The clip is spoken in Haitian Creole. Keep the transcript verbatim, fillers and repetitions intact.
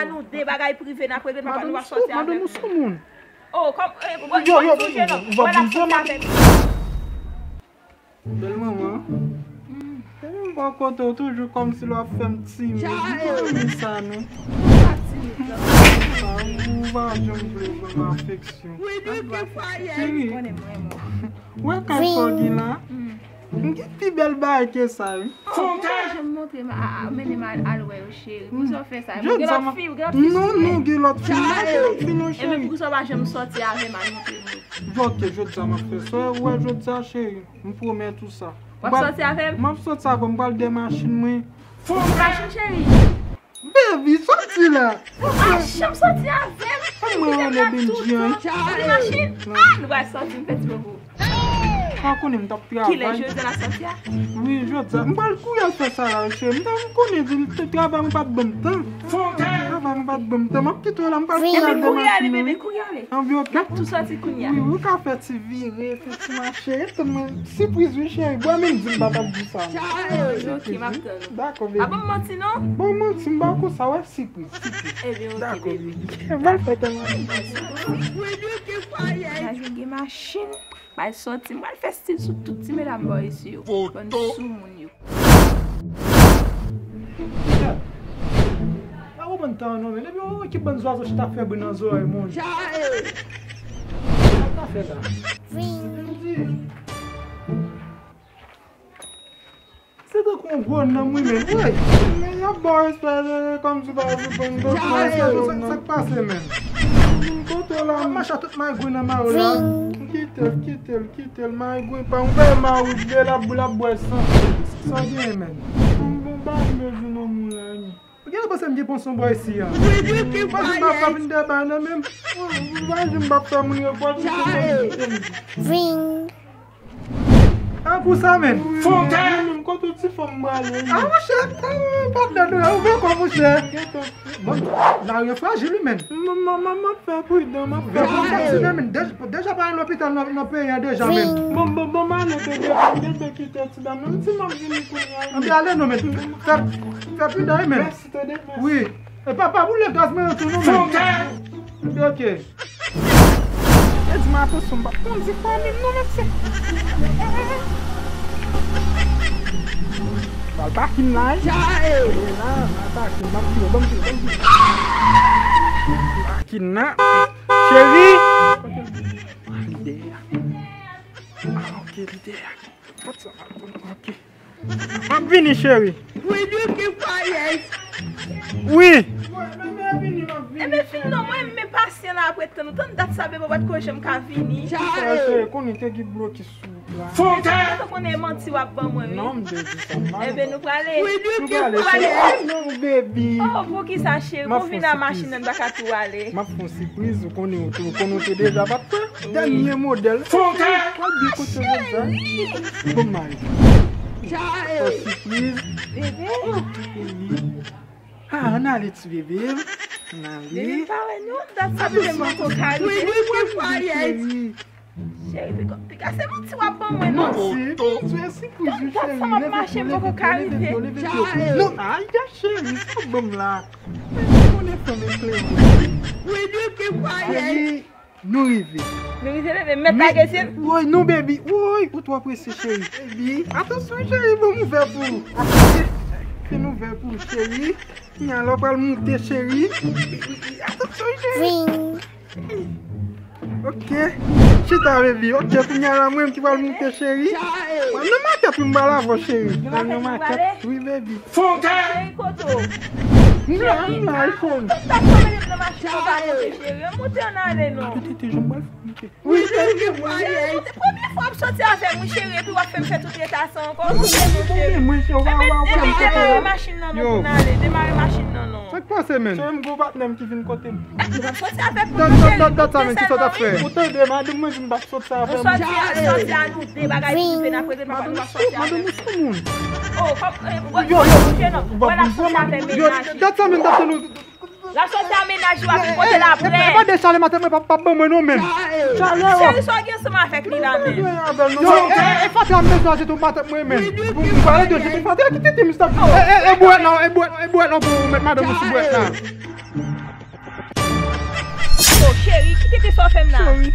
Nou de bagay prive n ap regle, papa nou ap sòti avè m. Madanm, ou sou moun. Oh, kòm, eh, yo, yo, ou va blize, madanm. Bèl manman. Epi m bò kote w toujou kòmsi l w ap fè m timid. Ou pa renmen sa, non. Ou pa janm vle ban m afeksyon. Cheri, ou wè kay sa w gen la? M gen pi bèl bagay ke sa, wi. Ou pa janm montre m, a, a, mennen m al, al wè yo, cheri. Poukisa w fè sa? M gen lòt fi, gen lòt fi sou mwen. Non, non, gen lòt fi. M pa gen lòt fi, non, cheri. Ebyen, poukisa w pa janm sòti avè m al montre m yo? Ok, jodi a m ap fè sa. Ou wè jodi a, cheri, m pwomèt ou sa. W ap sòti avè m? M ap sòti avè w, m pral dèyè machin mwen. Machin, cheri? Baby, sòti la. A, janm sòti avè m. Ou kite m la tout tan. Ou gen machin? A, nou pral sòti, m fè ti bobo. Pa konnen m t ap travay. Kilè jodi a n ap sòti a? Wi, jodi a. M pral kouri al fè sa la, cheri. M t ap konnen di l te travay mwen pa t ban m tan. Travay mwen pa t ban m tan. M ap kite w la, m pral kouri al dèyè machin mwen. Ebyen kouri ale, bebe, kouri ale. Anvi, ok. N ap tou sòti kounye a. Wi, wi, ou ka fè ti vire, fè ti mache. Tann mwen, sipriz wi, cheri. Bò menm di m pa t ap di sa. Ok, m ap tann ou. Dakò, baby. Pa ban m manti, non? Ban m manti, m pa konsa, wè, sipriz, sipriz. Ebyen, ok, baby. Dakò, baby. M pral fè tèlman. Imajine gen machin. Bay sòti, m pral fè stil sou tout ti medam bò isi yo. Bann soumoun yo. Chè, pa konprann tan an non, men depi yon ekip bann zwazo chita ap fè bri nan zòrèy moun. Sa k ap fè la? Vin. Se tankou yon gwo nanm wi, men. Woy! Men y ap ba w respè, kòmsi w pa sou konn gwo respè non. Sa k pase, men? Kote w la, m mache a tout magouy nan mare w la. Kite l, kite l, kite l, magouy pa. Ou pa wè mare w vle l ap, l ap bwè san. Sa w genyen, men? Bon, bon, ba m bezwen non moun la, men. Ou genlè panse m gen pon son bò isi a? Imajine m ap fè moun dèyè bay nan men m. Imajine m ap fè moun repòt m. Vin. A pou sa menm. Fòkè! Menm kote ti fanm prale. A monchè, patnè nou la, ou vle kò monchè. Bon, lari an frajil wi menm. M ap fè pridan, m ap fè pridan. Deja pa al lopital nan peyi an deja menm. Bon, bon, bon, m ale bebe, bebe kite ti dam nan. M di m ap vini kounye a. Anben ale non menm. Fè, fè pridan wi menm. Mèsi tande. Wi. E pa, pa boule gaz mwen an tou non menm. Fòkè! Ok. E di m atansyon, m p ap kondi fò menm non mesye. Pral pakin la wi. E la, pral pakin, m ap vini, ban m vini, ban m vini. Pakin la. Cheri. Li dèyè. Ah, ok, li dèyè. Ok. M ap vini, cheri. Wi. Ebyen fin non, mwen menm pasyan la ap ret tann ou. Tann dat sa bebe ou pa t ko janm ka vini. Cheri, konnen te gen blokis sou wout la. Fòkè! Ou konnen manti w ap ban mwen wi. Non, m te di sa. Ebyen nou prale. Nou prale, cheri. Non, baby. Oh, poukisa cheri? Bon vin a machin nan, n pa ka tou ale. M ap fè yon sipriz, ou konnen ou tou, ou konnen ou te deja pa t pè. Dènye modèl. Fòkè! Pral byen kote w jodi a. Bon mari. Fè sipriz. Bebe. Ah, ann ale ti bebe. Ann ale. Bebe, m pa wè non. Dat sa bebe m poko ka rive. Cheri, pika, pika, se manti w ap ban mwen non. Manti. Se sipriz wi cheri. Dat sa m ap mache m poko ka rive. Non, ay, cheri, sa w ban m la. Konnen fanm eklere. Cheri, nou rive. Nou rive, bebe, m mèt lage sye m. Woy, non, baby. Woy, ou twò prese, cheri. Baby, atansyon, cheri, ban m ouvè pou ou. Fin ouvè pou ou, cheri. Kounye a la, w pral moute, cheri. Atansyon, cheri. Ok. Chita, baby. Ok, kounye a la, mwen menm ki pral moute, cheri. Mwen nan makèt wi, m pral avè w, cheri. Nan makèt wi, baby. Fòkè! Cheri, kote w? M la, m la, cheri. Tout sa k ap mennen m nan machin nan pa monte, cheri. Monte ann ale non. Tete, tete, jan m pral fè monte. Wi, cheri. Premye fwa w ap sòti avè m wi, cheri, epi w ap fè m fè tout eta sa ankò. Monte non, cheri. Mwen, cheri, w pa, w pa, w pa. Ebyen demare machin nan non pou n ale. Demare machin nan non. Sa k pase, menn? Cheri, m gen yon patnè m ki vin kote m. Nou p ap sòti avèk mwen non, cheri. Dat sa, menn, kisa w t ap fè? Ou tande, madanm mwen di m p ap sòti avè mwen. Nou sòti a, sòti a nou de bagay prive n ap regle, papa nou p ap sòti avè mwen. Madanm ou sou moun. Oh, kòm, eh, ou pa bouje non. Wè l ap sòti avè mennaj li. Dat sa, menn, dat sa nou. L ap sòti a mennaj li, w ap vin pote l aprè. E pa de chalè maten mwen p ap, p ap ban mwen non, menn. Chalè, oh. Cheri, sa w gen ansanm avèk li la, menn? Yo, e, e, e fatra m bezwen jete w maten mwen, menn. Pou m pale de jete fatra, ki tete m stop. E, e, e bwèt la, e bwèt, e bwèt la pou ou met madanm ou sou bwèt la. Oh, cheri, ki tenten sa w fè m la? Sorry.